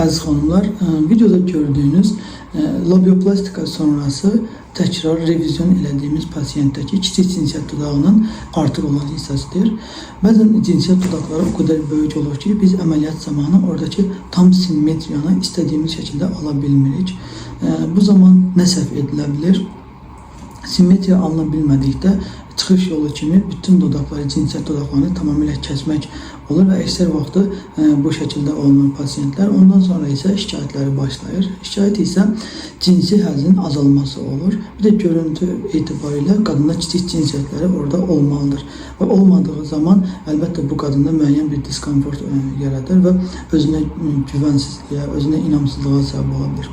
Əziz xanımlar, videoda gördüyünüz labioplastika sonrası təkrar revizyon elədiyimiz pasientdəki kiçik cinsiyyət dodağının artıq olan hissəsidir. Bəzən cinsiyyət dodaqları o qədər böyük olur ki, biz əməliyyat zamanı oradakı tam simmetriyanı istədiyimiz şəkildə ala bilmirik. Bu zaman nə səhv edilə bilər? Simmetriya alına bilmədikdə çıxış yolu kimi bütün dodaqları, cinsiyyət dodaqlarını tamamilə kəsmək olur və əksər vaxtı bu şəkildə olunur pasientlər. Ondan sonra isə şikayətləri başlayır. Şikayət isə cinsi həzzin azalması olur. Bir də görüntü etibarilə qadında kiçik cinsiyyətləri orada olmalıdır. Və olmadığı zaman əlbəttə bu qadında müəyyən bir diskomfort yaradır və özünə güvənsizliyə, özünə inamsızlığa səbəb ola bilər.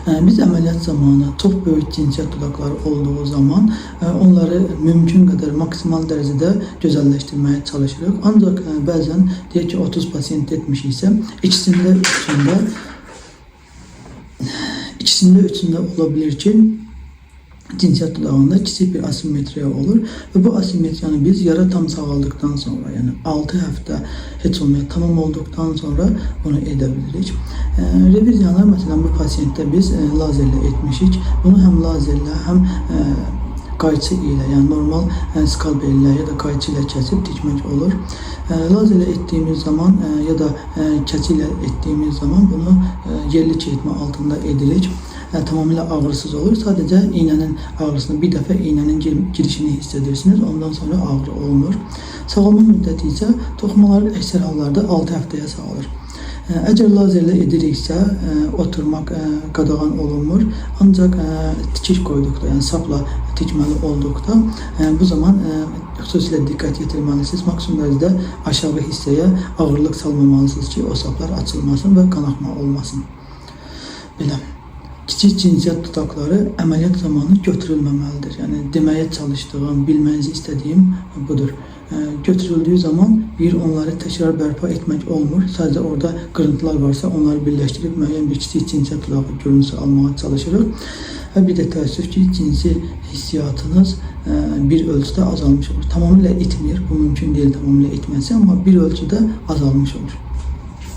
Biz əməliyyat zamanı çox böyük cinsiyyət dodaqları olduğu zaman onları mümkün qədər maksimal dərəcədə gözəlləşdirməyə çalışırıq. Ancaq bəzən deyək ki 30 pasiyent etmişiksə, ikisində üçündə ola bilər ki, cinsiyyət dodağında kiçik bir asimetriya olur və bu asimetriyanı biz yara tam sağaldıqdan sonra, yəni 6 həftə heç olmaya tamam olduqdan sonra bunu edə bilirik. Reviziyanı məsələn bu pasientdə biz lazerlə etmişik. Bunu həm lazerlə, həm qayçı ilə, yəni normal skalpel ilə ya da qayçı ilə kəsib tikmək olur. Lazerlə etdiyimiz zaman ya da kəsi ilə etdiyimiz zaman bunu yerli çəkmə altında edirik. Tamamilə ağrısız olur. Sadəcə iynənin ağrısını, bir dəfə iynənin girişini hiss edirsiniz. Ondan sonra ağrı olmur. Sağalma müddəti isə toxumalar əksər hallarda 6 həftəyə sağalır. Əgər lazerlə ediriksə, oturmaq qadağan olunmur. Ancaq tikiş qoyduqda, yəni sapla tikməli olduqda bu zaman xüsusilə diqqət yetirməlisiniz. Maksimum dərəcədə aşağı hissəyə ağırlıq salmamalısınız ki, o saplar açılmasın və qanaxma olmasın. Belə. Kiçik cinsiyyət dodaqları əməliyyat zamanı götürülməməlidir. Yəni deməyə çalışdığım, bilmənizi istədiyim budur. Götürüldüyü zaman bir onları təkrar bərpa etmək olmur. Sadəcə orada qırıntılar varsa onları birləşdirib müəyyən bir kiçik cinsiyyət dodağı görüntüsü almağa çalışırıq. Və bir də təəssüf ki, cinsi hissiyatınız bir ölçüdə azalmış olur. Tamamilə itmir, bu mümkün deyil tamamilə itməsi, amma bir ölçüdə azalmış olur.